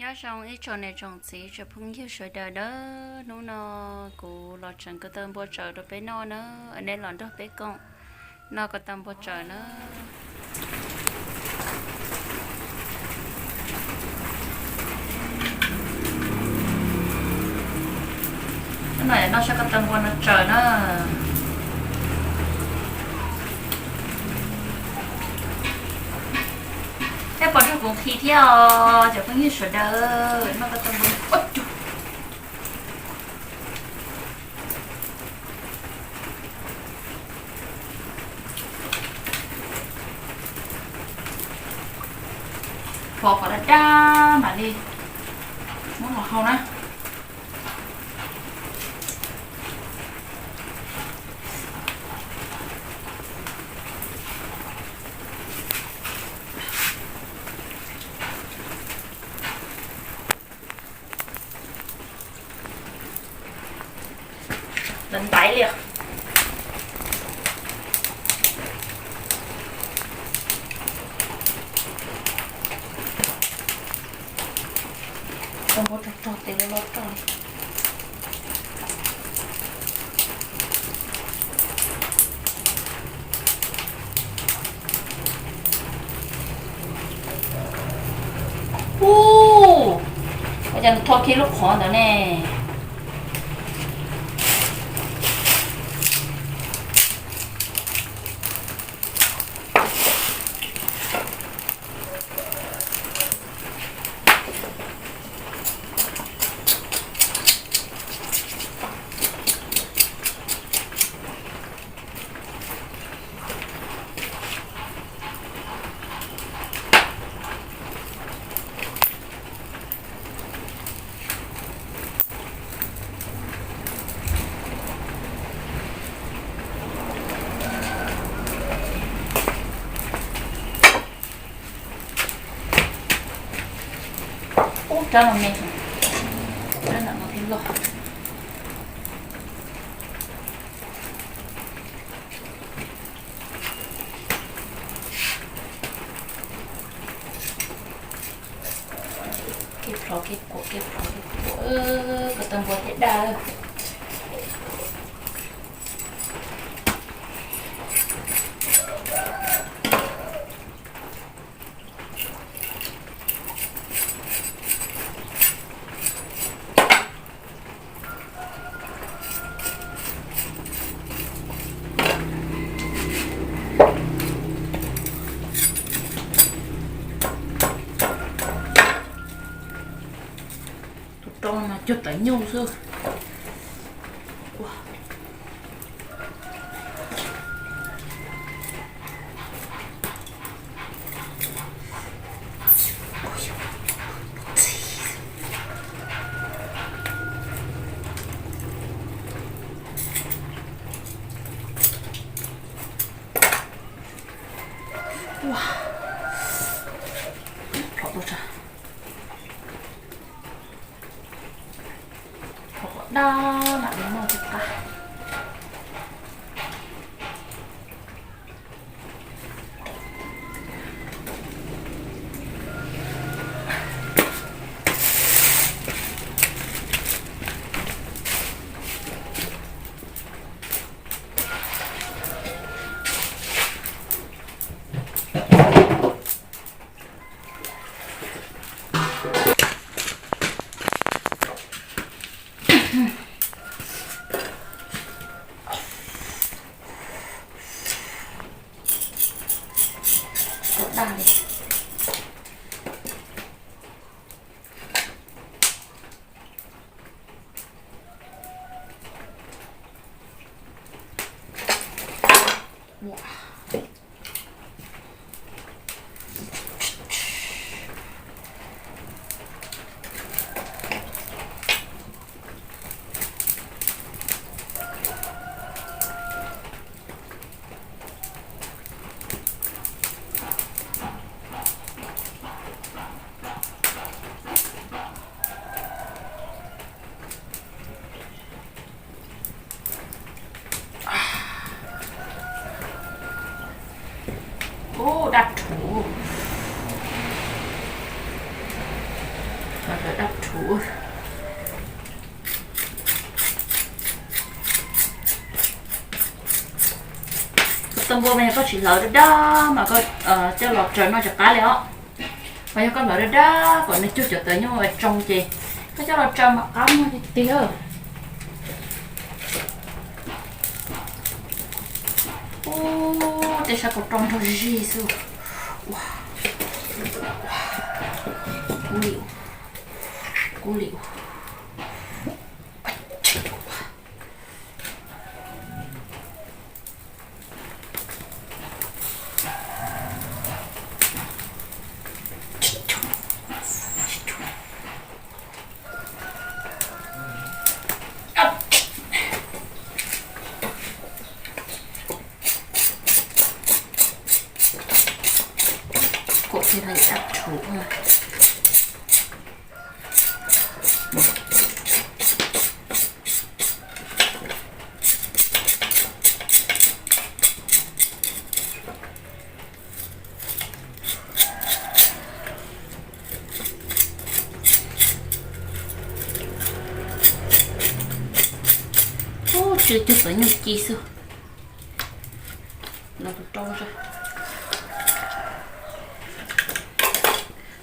Nyob zoo ib tsoom niam tsoom txiv tsoom phooj ywg sawv daws na, hnub no kuv los tseem ko taw npua tsawm rau peb noj na, nej los nrog peb koom noj ko taw npua tsawm na. Hnub no noj sab ko taw npua no tsawm na. Peb pom nrog kuv nqhis thiab os cov phooj ywg sawv daws, noj ko taw npua. Pov kom daj daj mam li muab los hau na. Ntaiv ntaiv li. Tau npua rog rog tes loj loj roj li. Ua cas nws tho kiag lub qhov ntawd ne? Ub, rab no me, rab ntawm no thiaj loj. Kev plhov kev kuam, kev plhov kev kuam, ko taw npua thiaj daj. Tus rau no cuag tawv nyuj xwb. Ua, plhov dua tsawg. Plhov kom daj mam li noj thiaj qab. Hlawv dab rhuv. Koj tau npua mas yog koj tsis hlawv dab dab mas koj coj los raws noj tsis qab li os. Mas yog koj hlawv dab dab kom nws cuag cov tawv nyuj tsoo ces koj coj los raws mam qab noj tiag tiag. Ub, tej sab ko roj nrog zig xwb. Ua, ua, kub li, kub li. Kuam thiab no dab rhuv. Ub, tsw cuag tawv nyuj ci xwb. Los tus rau,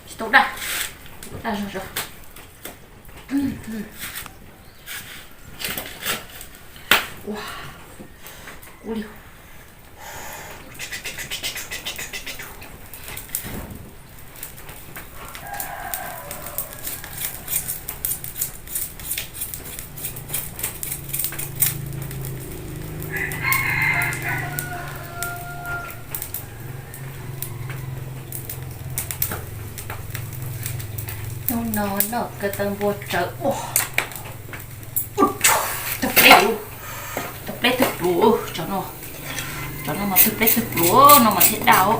tsis tau daj, daj zog zog. Ua, kub li. Hnub no noj kawg tau npua tsawv ua. Tawg pleb, tawg pleb tawg pluav, cov no, cov no mas tawg pleb tawg pluav no mas thiaj daj os.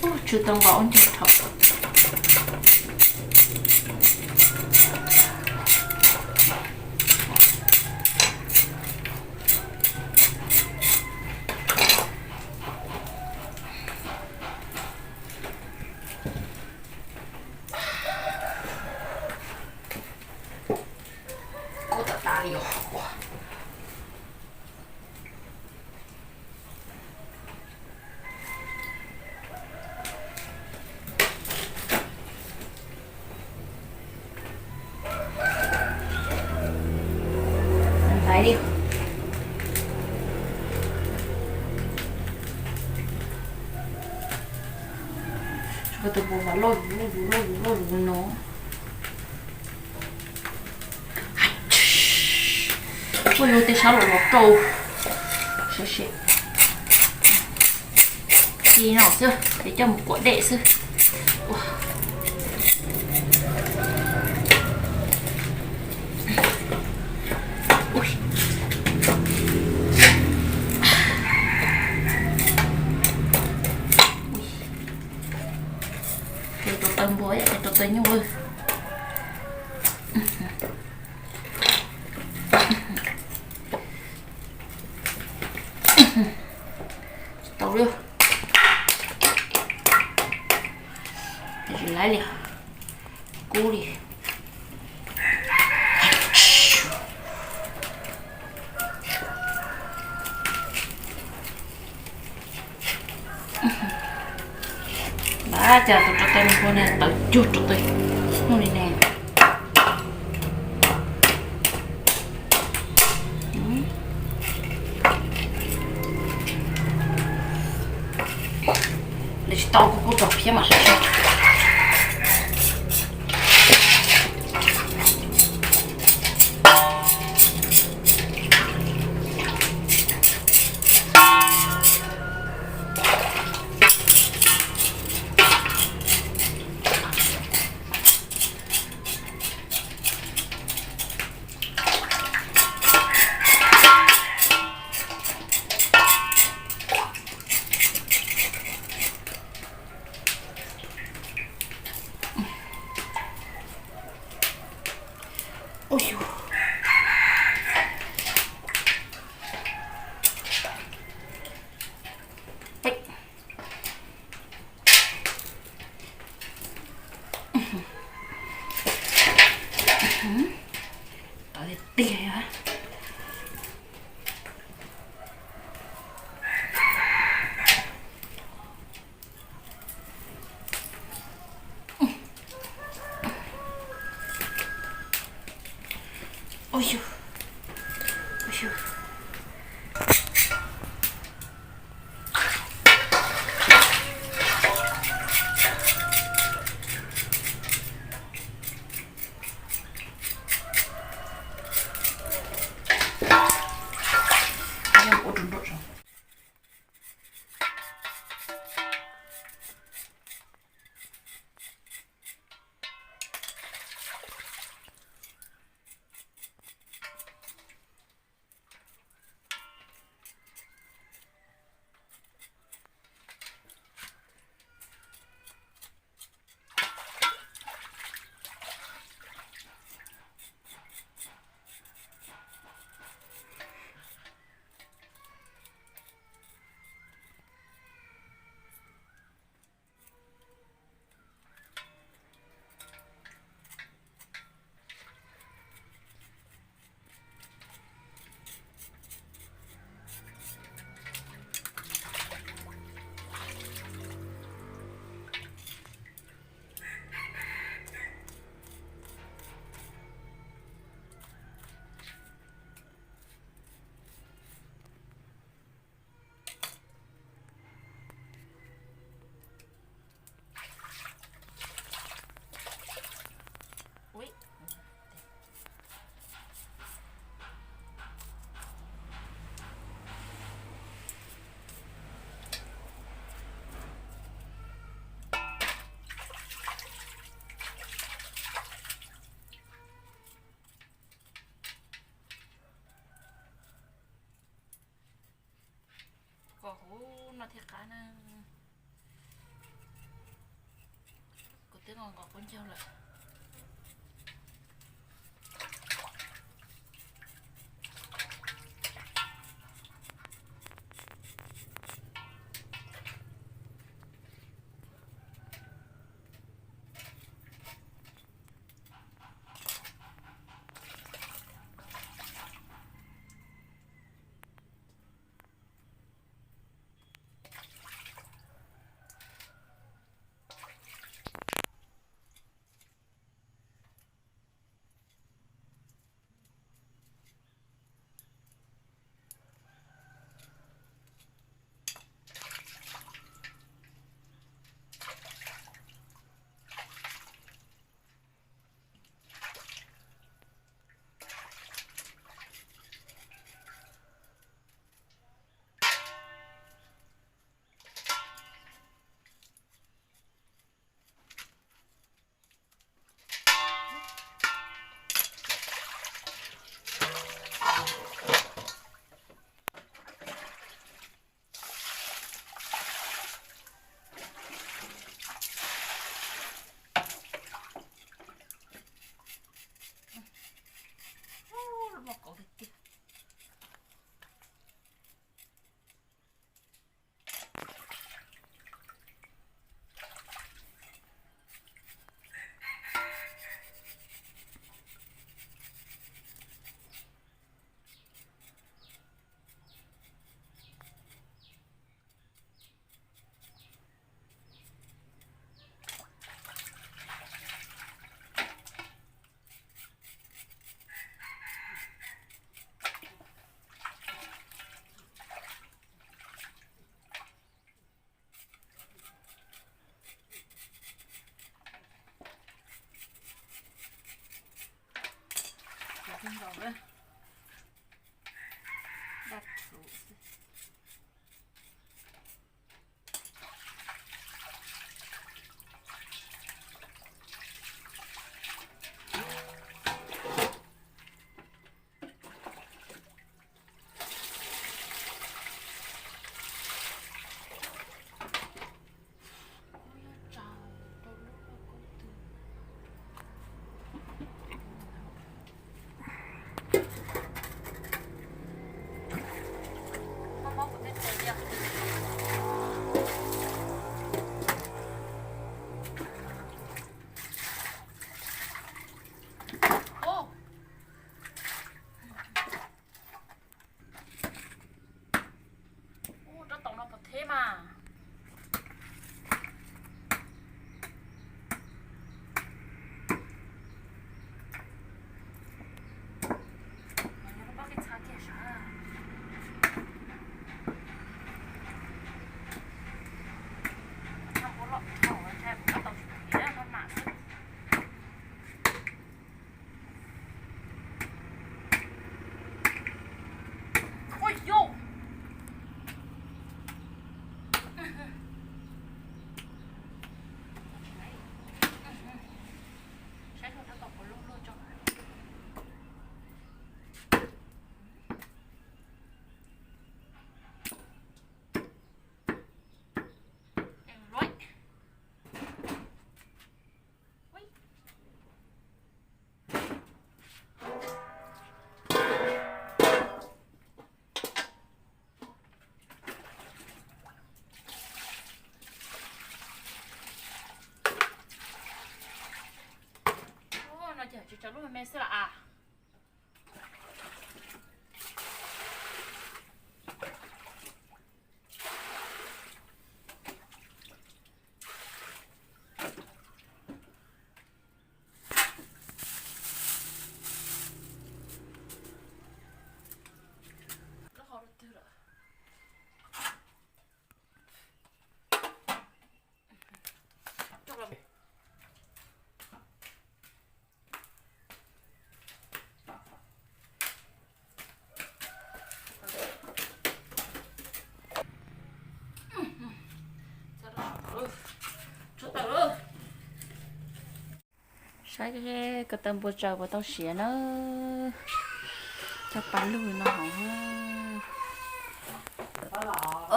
Ub, tsw tau nqa ua ncig thaum. Kub tag tag li os. Ntaiv li. Tus npua mas loj zuj zus loj zuj zus loj zuj zus no. Kuj yog tej sab los los rau, sab seb ci no xwb es coj mus kuam dej xwb. Rau taw npua, rau taw nyuj. Tsis tau li. Tsis laib li. Kub li. Ua cas tus rau taw npua ne tawv cuag rau taw nyuj li ne. Lawv tsis tau kuv kuj rau phiab mas sab sab. Tiag. Ua yog, ua yog. Kom huv no thiaj qab na. Kuv twb nqos nqos qaub ncaug lawm. Xwb las as. Saib ko taw npua tsaws puas tau siav na. Coj pas lug no hauv.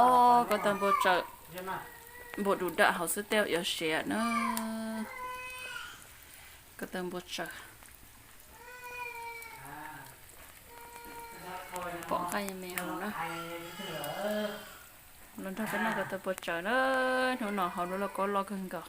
Os, ko taw npua tsaws, npua dum dam hauv xwb tej yuav siav na. Ko taw npua tsaws. Pom nqaij me hauv na. Los nrog peb noj ko taw npua tsaws na. Hnub no hauv lub lauj kaub loj kawg nkaus.